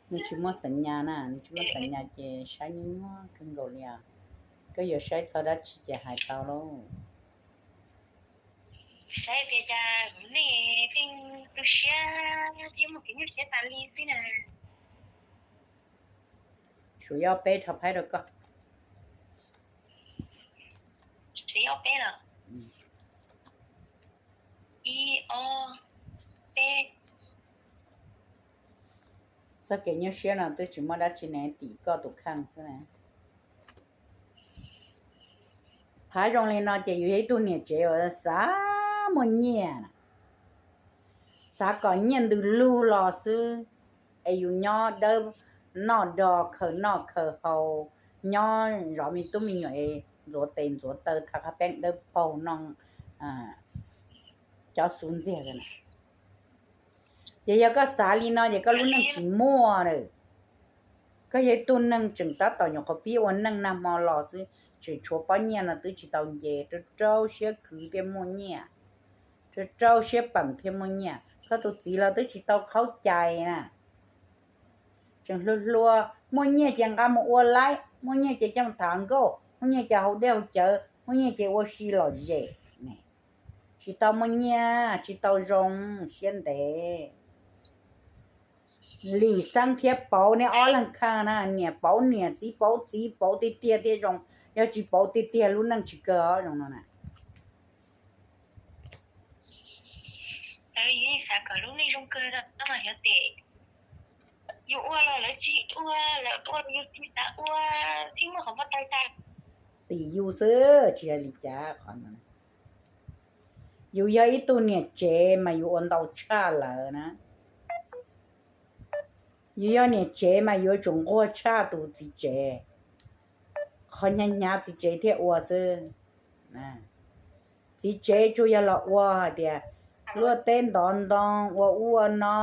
Nws tsis muaj xeem nyas na, nws tsis muaj xeem nyas ces saib nyuaj nyuaj kawg nkaus li os. Koj yuav saib txog dab tsi ces hais tau lauj. Saib tias cas nej pheej tu siab thiab muaj kev nyuaj siab tas li xwb na. Suav yog peb rho phaib rau koj. Suav yog peb los? Ib, ob, peb. Txoj kev nyuaj siab no twb tsis muaj dab tsi ne, tim koj tus kheej xwb na. Phav zoo li no ces yus yog ib tug niam tsev uas xav muaj nyiaj na, xav kom nyiaj ntws lug los xwb, es yus nyob dawb noj do khaws noj khaws haus, nyob zov me tub me nyuam es ntxuav tes ntxuav taw tha qab peeb dawb paug noj cov xub ntxiag na. Ces yog koj xav li no ces koj lub neej tsis muaj lawm. Koj yog ib tug neeg tseem tab tom nyuam qhuav pib ua neej nag hmo los xwb, tseem tshuav pob nyiaj no twb tsis tau nce, rau rau siab khwv thiaj muaj nyiaj, rau rau siab peem thiaj muaj nyiaj. Koj tus txiv los twb tsis tau qhaub cai na, tseem hluas hluas, muaj nyiaj ces nqa mus ua laib, muaj nyiaj ces coj mus tham nkauj, muaj nyiaj ces haus dej haus cawv, muaj nyiaj ces ua si lom zem. Tsis tau muaj nyiaj, tsis tau zoo siab ntev. Lim Xeeb thiab Pauv neb ob leeg kheej na, niam pauv niam, txiv pauv txiv, pauv tiag tiag thiaj zoo, yog tsis pauv tiag tiag lub neej tsis kawg os zoo no na. Lawv yeej xav kom lub neej zoo kawg, yog tias yus ua los lawv tsis ua, lawv ua los yus tsis xav ua, thiaj muaj qhov npau taws tag. Tim yus xwb tsis hais li cas qhov no. Yus yog ib tug niam tsev mas yus ua ntau tshaj lawv na. Yus yog niam tsev mas yuav tsum nquag tshaj tus txiv tsev, qhov hnyav hnyav txiv tsev thiaj ua xwb. Txiv tsev tsuas yog los ua hais tias luaj teb ntov ntoo ua ub ua no,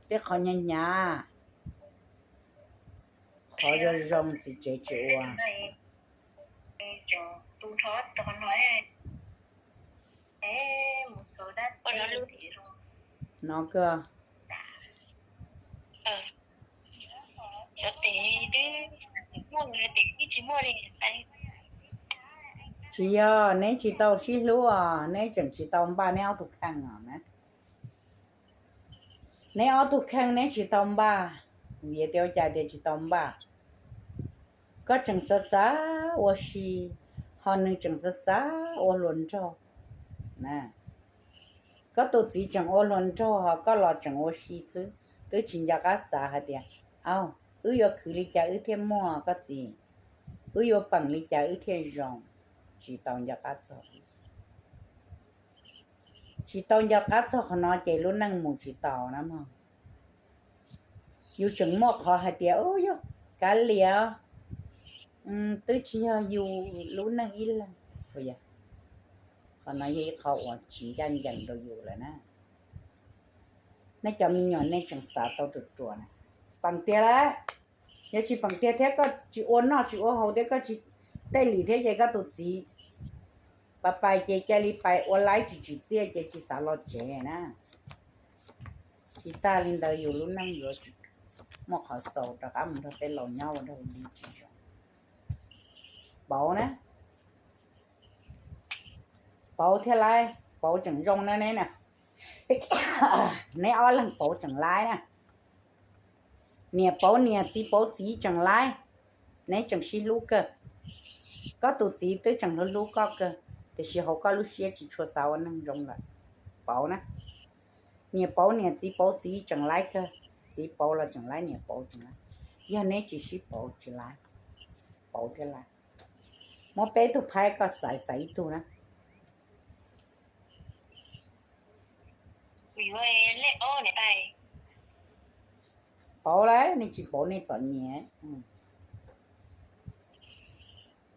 tej qhov hnyav hnyav, qhov zoo zoo txiv tsev tsis ua. No koj tsis yog neb tsis tau sib hlub os, neb tseem tsis tau npaj neb ob tug kheej os na. Neb ob tug kheej neb tsis tau npaj, vim tias ua cas tias tsis tau npaj? Koj tseem xav xav ua si, ho nws tseem xav xav ua hluas nraug na. Koj tus txiv tseem ua hluas nraug ho koj los tseem ua si xwb, twb tsis nco qab xav hais tias, au, wb yuav khwv li cas wb thiaj muaj koj txiv, wb yuav peem li cas wb thiaj zoo. Tsis tau nco qab txog, tsis tau nco qab txog qhov no ces lub neej mus tsis tau na mog. Yus tseem muaj qhov hais tias, u, yog kav liam, twb tsis yog yus lub neej ib leeg. Qhov no yog ib qho uas tsis ncaj ncees rau yus lawm na. Nej cov me nyuam nej tseem xav tau ruam ruam na, peem tiag lawm. Yog tsis peem tiag thiab koj tsis ua noj tsis ua haus thiab koj tsis tej lim thiab ces koj tus txiv pais pais ces cia li pais ua laib tsis tsim txiaj ces tsis xav los tsev na. Tsis tas li ntawd yus lub neej yuav tsis muaj qhov xaus rov qab mus nrog tej laus nyob ua dog ua dig tsis zoo. Pauv na, Pauv thiab Laib, Pauv tseem zoo na neb na. Neb ob leeg Pauv tseem Laib na. Niam Pauv niam txiv Pauv txiv tseem Laib, neb tseem sib hlub kawg. Koj tus txiv twb tseem hlub hlub koj kawg, tiam sis hauv koj lub siab tsis tshua xav ua neeg zoo lawm. Pauv na, niam Pauv niam txiv Pauv txiv tseem Laib kawg, txiv Pauv los tseem Laib niam Pauv tseem Laib. Yog neb tsis sib Pauv tsis Laib, Pauv thiab Laib. Muab peb tug phaib koj xaiv xaiv ib tug na. Pauv lawm, nej tsis pauv nej txom nyem.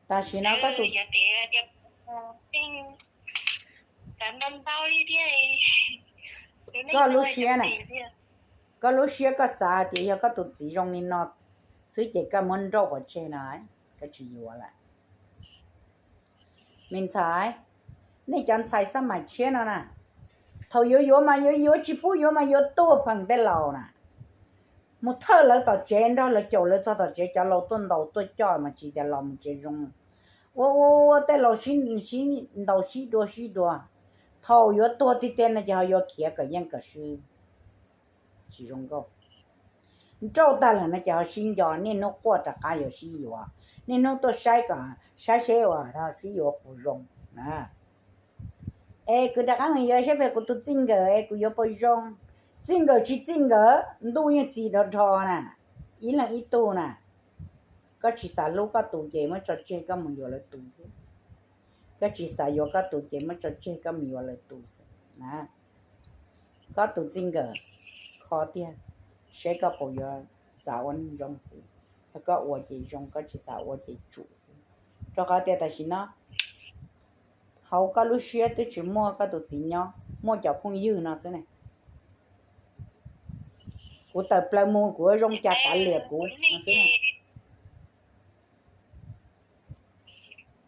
Tam sim no koj tus, koj lub siab na, koj lub siab koj xav tias yog koj tus txiv zoo li no xwb ces koj muab nrauj pov tseg no, koj tsis yuav lawm. Me ntxhais, nej cov ntxhais xab maim tshiab no na, thaum yuav yuav mas yuav yuav, tsis pub yuav mas yuav tuag pheem tej laus na. Mus thawj lawv tom tsev, nrog lawv caum lawv txog tom tsev, cov laus tuaj ntaus tuaj coj mas tsis tas los mus tsev zoo. Ua ua ua tej laus sib ntaus sib dua sib dua, thaum yuav tuag tiag tiag no ces ho yuav khiav kom yeej kom swb, tsis zoo nkauj. Nrauj tag lawm no ces ho sib nco, niaj hnub quaj rov qab yuav sib yuav, niaj hnub tuaj saib kom saib seb uas sib yuav puas zoo. Es kuv rov qab mus yuav saib pem kuv tus txij nkawm es kuv yuav puas zoo. Txij nkawm tsis txij nkawm, ntuj yeej txi dhov dhov na, ib leeg ib tug na. Koj tsis xav hlub koj tus ces muab tso tseg koj mus yuav lawv tus xwb. Koj tsis xav yuav koj tus ces muab tso tseg koj mus yuav lawv tus xwb na. Koj tus txij nkawm kho tiag, seb koj puas yuav xav ua neeg zoo xwb. Yog koj ua ces zoo, koj tsis xav ua ces tsum xwb. Rau qhov tias tam sim no hauv koj lub siab twb tsis muaj koj tus txiv nyob, muaj cov phooj ywg no xwb ne. Kuv tawm plaws mus kuv yuav zoo cas kav liam kuv no xwb ne.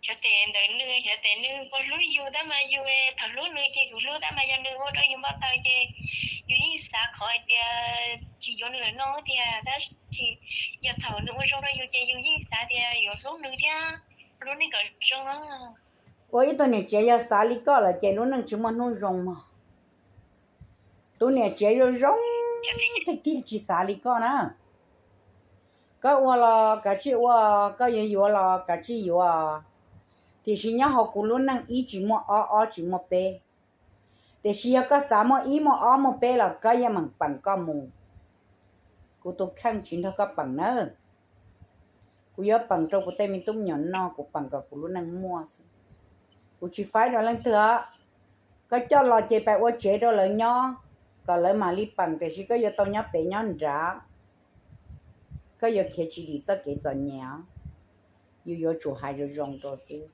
Xyov tes ntawm nws, xyov tes nws puas hlub yus tab mas yus thaum hlub nws ces yus hlub tab mas yog nws ua rau yus npau taws ces yus yeej xav qhov hais tias tsis yuav nws lawm no tiag, tab sis yog thaum nws ua zoo rau yus ces yus yeej xav tias yuav hlub nws thiab hlub nws kom zoo. Ua ib tug niam tsev yog xav li koj lawm ces lub neej tsis muaj hnub zoo mog. Tus niam tsev zoo zoo tiag tiag tsis xav li koj na. Koj ua los kav tsij ua, koj yuav yuav los kav tsij yuav. Tiam sis nyob hauv kuv lub neej ib tsis muaj ob, ob tsis muaj peb. Tiam sis yog koj xav muaj ib muaj ob muaj peb los koj yeej meem peem koj mus. Kuv tus kheej tsis nrog koj peem nawb. Kuv yuav peem rau kuv tej me tub me nyuam noj, kuv peem kom kuv lub neej muaj xwb. Kuv tsis faib rau leej twg. Koj coj los ces pab ua tsev rau lawv nyob, kom lawv mam li peem, tiam sis koj yuav tau nyob pem nyob nrad. Koj yuav khiav tsis dim txoj kev txom nyem. Yus yuav tsum hais zoo zoo rau xwb.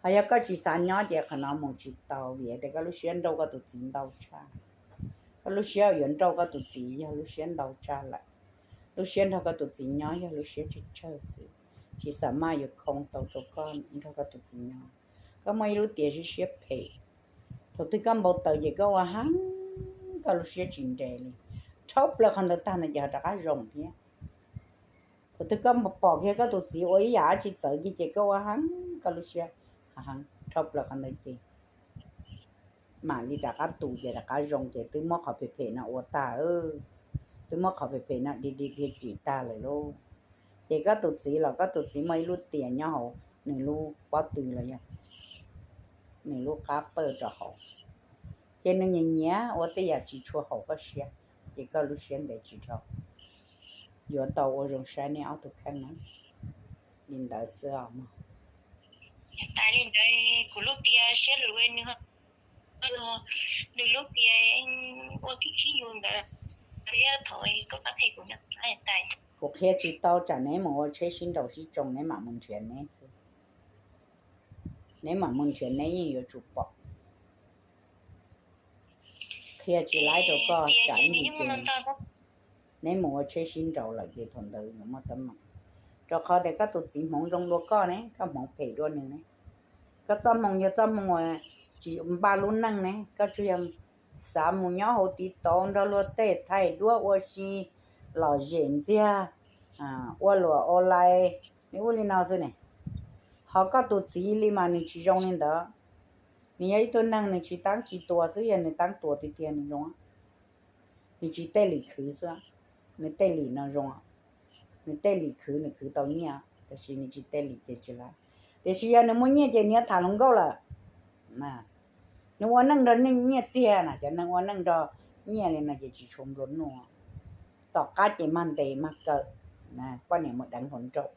Ho yog koj tsis xav nyob ces qhov no mus tsis tau, vim tias koj lub siab nrauj koj tus txiv ntau tshaj. Koj lub siab yuav nrauj koj tus txiv yog lub siab ntau tshaj lawm. Lub siab nrog koj tus txiv nyob yog lub siab tsawg tsawg xwb, tsis xav maj yuav khoo tau rau koj nrog koj tus txiv nyob. Koj muaj ib lub tias siab siab phem, thaum twg koj npau taws ces koj ua heev, koj lub siab tsis nres li. Rhaub plaws qhov ntawd tag no ces ho rov qab zoo thiab. Thaum twg koj pom kiag koj tus txiv ua ib yam dab tsi txawv kiag ces koj ua heev, koj lub siab heev, rhaub plaws qhov ntawd ces mam li rov qab tu ces rov qab zoo ces twb muab qhov phem phem no ua tag, twb muab qhov phem phem no dhia dhia dhia cim tag lawm lauj. Ces koj tus txiv los koj tus txiv muaj ib lub tias nyob hauv nws lub pob tw los yog nws lub qab pawj rau hauv, ces nws nyiam nyiam ua tej yam tsis tshua haum koj siab, ces koj lub siab ntev tsis dhau. Yuav tau ua zoo saib nej ob tug kheej na. Li ntawd xwb os mog. Tas li ntawd kuv lub tias siab lus nws, nws lub tias ua khib khib yus ntawd, thaum koj pab qhia kuv nyob tas. Kuv qhia tsis tau, tsam neb mus ua tsheb sib nraus sib tsoo neb mam mus nrhiav neb xwb. Neb mam mus nrhiav neb yeej yuav tsum pom. Qhia tsis laib rau koj tsam ib ntsis ces neb mus ua tsheb sib nraus lawm ces thaum ntawd yuav muaj teeb meem. Rau qhov tias koj tus txiv hmoov zoo dua koj ne, koj hmoov phem dua nws ne. Koj txoj hmoo yog txoj hmoo uas tsis npaj lub neej ne, koj tsuas yog xav mus nyob hauv TikTok nrog luag tej thaij duab ua si, lom zem ntxiag, ua luam online, nws ua li no xwb ne. Ho koj tus txiv li mas nws tsis zoo li ntawd. Nws yog ib tug neeg nws tsis taab tsis tuas xwb, yog nws taab tuas tiag tiag nws zoo. Nws tsis tej li khwv xwb, nws tej li no zoo. Nws tej li khwv nws khwv tau nyiaj, tab sis nws tsis tej li ces tsis laib. Tiam sis yog nws muaj nyiaj ces nws yuav tham hluas nkauj lawm. Nws ua neej nrog nyiaj txiag na, cov neeg ua neej nrog nyiaj li no ces tsis tshua nplua nuj. Tom qab ces mag ntes mag kawm, poj niam mus deev hluas nraug,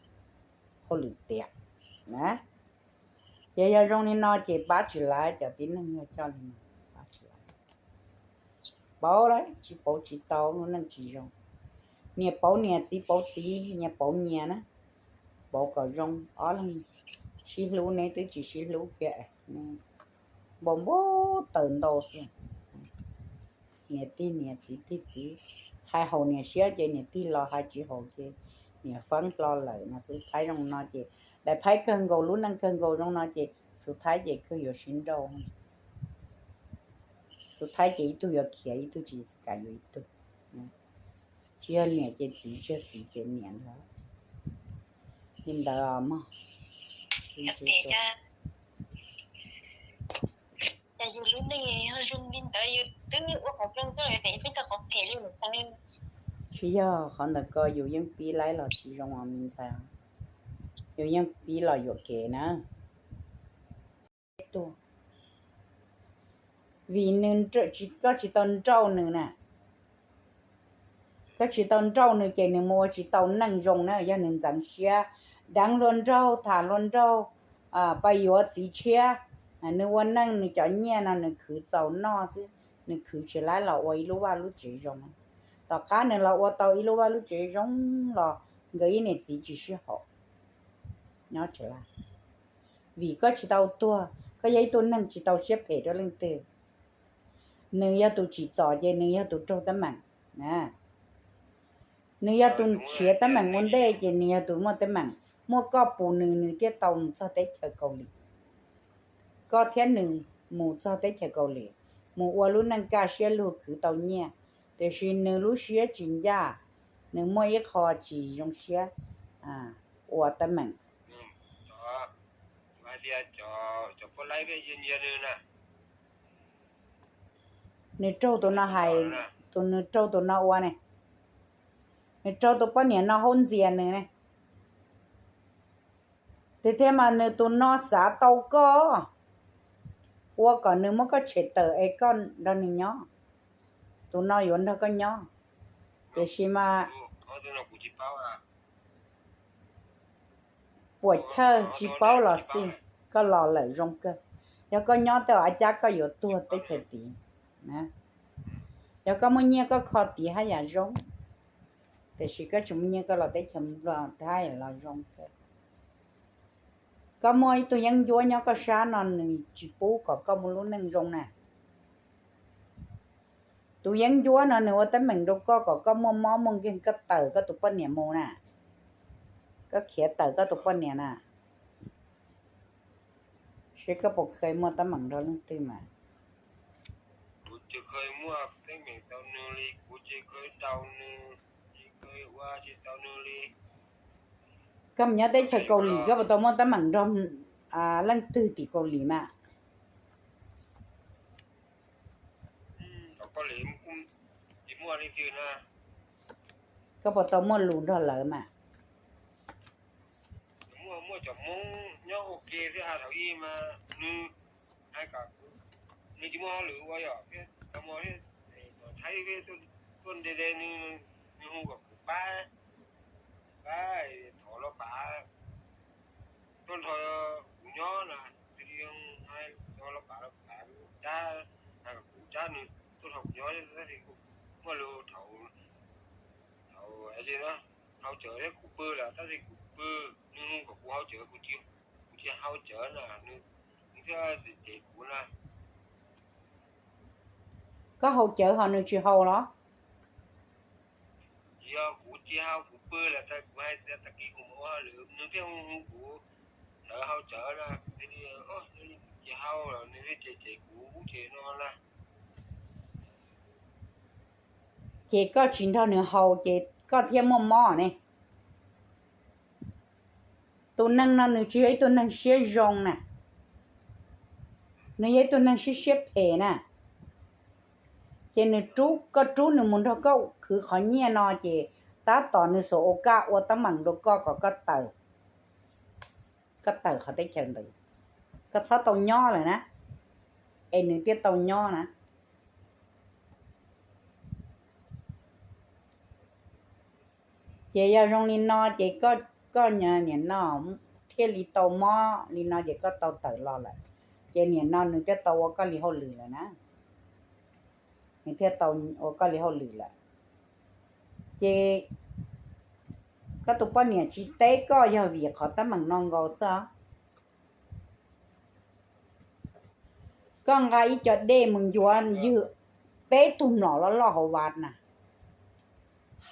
hauj lwm tiav na. Ces yog zoo li no ces pab tsis laib, cov tib neeg yog coj li no pab tsis laib. Pauv lawm tsis pauv tsis tau, lub neej tsis zoo. Niam pauv niam, txiv pauv txiv, nyias pauv nyias na. Pauv kom zoo, ob leeg sib hlub, neb twb tsis sib hlub kiag, npau npau taws ntau xwb. Niam tig niam, txiv tig txiv, hais haum niam siab ces niam tig los, hais tsis haum ces niam feeb hlo lawm no xwb. Thaib zoo no ces daim phaib kawg nkaus, lub neej kawg nkaus zoo no ces xub thaib ces kawg yuav sib nrauj. Xub thaib ces ib tug yuav khiav, ib tug tsis kam yuav ib tug. Tsis yog niam ces txiv, tsis yog txiv ces niam ntag. Li ntawd mog. Tsis yog, qhov ntawd ko yus yeej pib laib los tsis zoo os me ntxhais, yus yeej pib los yuam kev na. Vim nws, koj tsis tau nrauj nws na. Koj tsis tau nrauj nws ces nws mus ua tsis tau neej zoo na. Yog nws ntxeev siab, deev hluas nraug, tham hluas nraug, pab yuav txiv tshiab, nws ua neej nws cov nyiaj no nws khwv txaus noj xwb, nws khwv tsis laib los ua ib lub vaj lub tsev zoo. Tom qab nws los ua tau ib lub vaj lub tsev zoo los nkawd ib niam txiv tsis sib haum. Nyob tsis laib, vim koj tsis tau tuag, koj yog ib tug neeg tsis tau siab phem rau leej twg. Nws yog tus tsim txom ces nws yog tus raug teeb meem. Nws yog tus nrhiav teeb meem ua ntej ces nws yog tus muaj teeb meem. Muaj koj pum nws, nws thiaj tau mus txog teb chaws Kaus Lim. Koj thiab nws mus txog teb chaws Kaus Lim, mus ua lub neej kaj siab lug khwv tau nyiaj, tiam sis nws lub siab tsis ncaj, nws muaj ib qho tsis zoo siab ua teeb meem. Nws raug tus no hais, tus nws raug tus no ua ne, nws raug tus poj niam no haub ntxias nws ne. Tiag tiag mas nws tus no xav tau koj, ua kom nws muab koj tshem tawm es koj nrog nws nyob, tus no yuav nrog koj nyob. Tiam sis mas puas chawj tsis paub los xij, koj los lawm zoo kawg. Yog koj nyob tej a cab koj yuav tuag teb chaws tid. Yog koj muaj nyiaj koj kho tid haj yam zoo, tiam sis koj tsis muaj nyiaj koj los teb chaws Nplog haj yam los zoo kawg. Koj muaj ib tug yeeb ncuab nyob koj sab no nws tsis pub kom koj muaj lub neej zoo na. Tus yeeb ncuab no nws ua teeb meem rau koj kom koj muaj mob muaj nkeeg, koj tawm koj tus poj niam mus na. Koj khiav tawm koj tus poj niam na, seb koj puas kheev muaj teeb meem nrog leej twg mas. Koj mus nyob teb chaws Kaus Lim koj puas tau muaj teeb meem nrog leej twg tim Kaus Lim mas? Koj puas tau muaj lus nrog lawv mas? Tuaj nrog kuv nyob na, twb li hais rau los pav, los pav cab, hais kom kuv cab nws tuaj nrog kuv nyob, tab sis kuv muaj lus thaum, thaum hauv tsev thiab kuv pw lawm, tab sis kuv pw, nws hu kom kuv hauv tsev, kuv tsis hauv tsev na, nws thiaj tsis cem kuv na. Koj haus cawv ho nws tsis haus los? Tsis yog kuv tsis haus, kuv pw lawm, kuv hais tias tag kis kuv mus ua hauj lwm, nws thiaj hu kuv txawm haus cawv na, kuv thiaj li, nws tsis haus los nws thiaj cem cem kuv ces no na. Ces koj tsis nrog nws haus ces koj thiaj muaj mob ne. Tus neeg no nws tsis yog ib tug neeg siab zoo na, nws yog ib tug neeg siab siab phem na. Ces nws rub, koj rub nws mus nrog koj khwv qhov nyiaj no ces tab tom nws xuas ua kaj ua teeb meem rau koj kom koj tawm, koj tawm qhov teb chaws ntawd, koj txhob tau nyob lawm na, es nws thiaj tau nyob na. Ces yog zoo li no ces koj, koj niam no thiaj li tau mob li no ces koj tau tawm los lawm, ces niam no nws thiaj tau ua koj li hauj lwm lawm na, nws thiaj tau ua koj li hauj lwm lawm. Ces koj tus poj niam tsis teb koj yog vim qhov teeb meem no nkaus xwb. Koj nqa ib co dej mus ncuav ywg peb tug mlom loj loj hauv vaj na,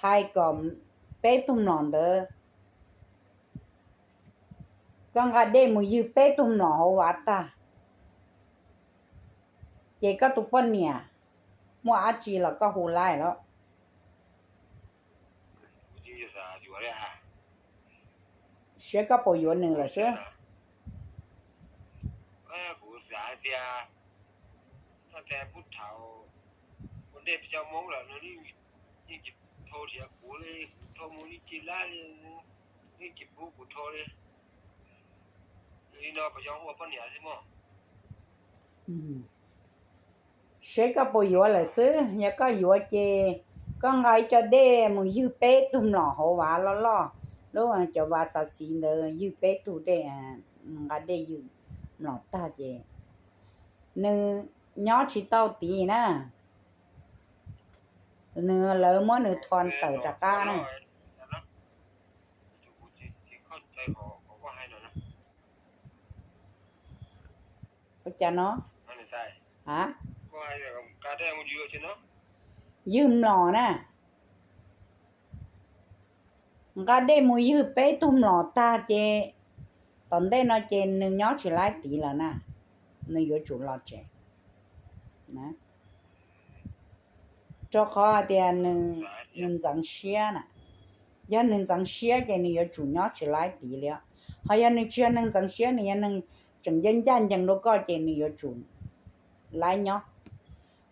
hais kom peb tug mlom ntawd, koj nqa dej mus ywg peb tug mlom hauv vaj tag, ces koj tus poj niam muaj dab tsi los koj hu laij los. Siab koj puas yuav nws lawm xwb. Kuv xav hais tias, koj tias pub thaum ua dej pes tsawg hmoob lawm no, yeej tsis thau thiab kuv li, kuv thau mus yeej tsis lab li, yeej tsis pub kuv thau li. Li no puas yog ua poj niam xwb mog? Seb koj puas yuav lawm xwb, yog koj yuav ces koj nqa ib co dej mus ywg peb tug mlom hauv vav loj loj, lub cov vav xav xiv ntawd ywg peb tug dej, nqa dej ywg mlom tag ces nws nyob tsis tau tid na. Nws, lawv muab nws tho tawm rov qab na. Ua cas no? A, ywg mlom na. Nqa dej mus ywg peb tug mlom tag ces tom ntej no ces nws nyob tsis laib tid lawm na, nws yuav tsum los tsev. Rau qhov hais tias nws ntxeev siab na. Yog nws ntxeev siab ces nws yuav tsum nyob tsis laib tid li. Ho yog nws tsis yog neeg ntxeev siab, nws yog neeg tseem ncaj ncaj ncees rau koj ces nws yuav tsum laib nyob.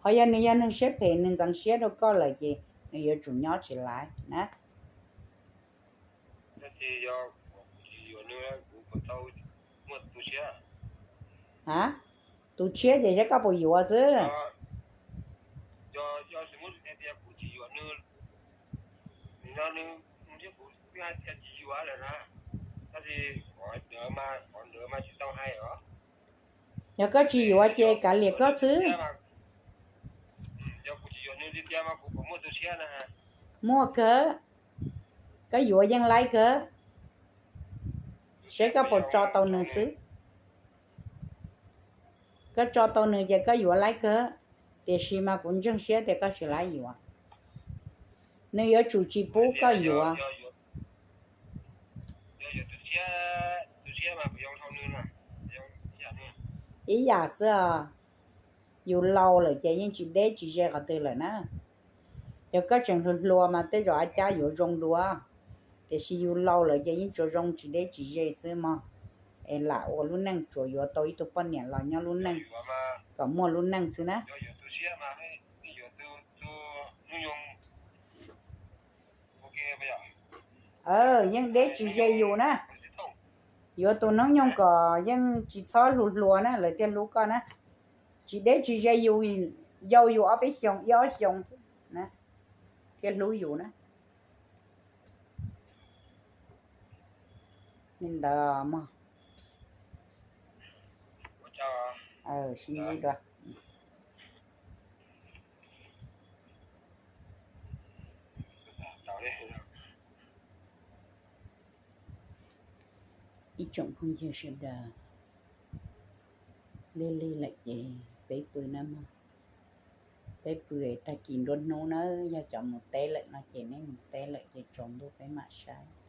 Ho yog nws yog neeg siab phem, nws ntxeev siab rau koj lawm ces nws yuav tsum nyob tsis laib na. A, tus tshiab ces yog koj puas yuav xwb. Yog koj tsis yuav ces kav liam koj xwb. Muaj kawg, koj yuav yeej laib kawg, seb koj puas tso tau nws xwb. Koj tso tau nws ces koj yuav laib kawg, tiam sis mas kuv ntseeg siab tias koj tsis laib yuav. Nws yuav tsum tsis pub koj yuav. Ib yam xwb os, yus laus lawm ces yeej tsis deb tsis ze qhov twg lawm na. Yog koj tseem hluas hluas mas tej zaum a cab yuav zoo dua, tiam sis yus laus lawm ces yeej tsuas zoo tsis deb tsis ze xwb mog. Es lam ua lub neej tsuas yuav tau ib tug poj niam los nyob lub neej kom muaj lub neej xwb na. Yeej deb tsis ze yus na. Yuav tus hnub nyoog kom yeej tsis txhob hluas hluas na lawv thiaj hlub koj na. Tsis deb tsis ze yus, yau yus ob peb xyoos ib ob xyoos thiaj hlub yus na. Li ntawd mog. Sib ntsib dua. Ib tsoom phooj ywg sawv daws, lig lig lawm ces peb pw na mog. Peb pw tag kis nruab hnub na, yog cov mus teb lawm no ces neb mus teb lawm ces tsaus ntuj peb mam saib.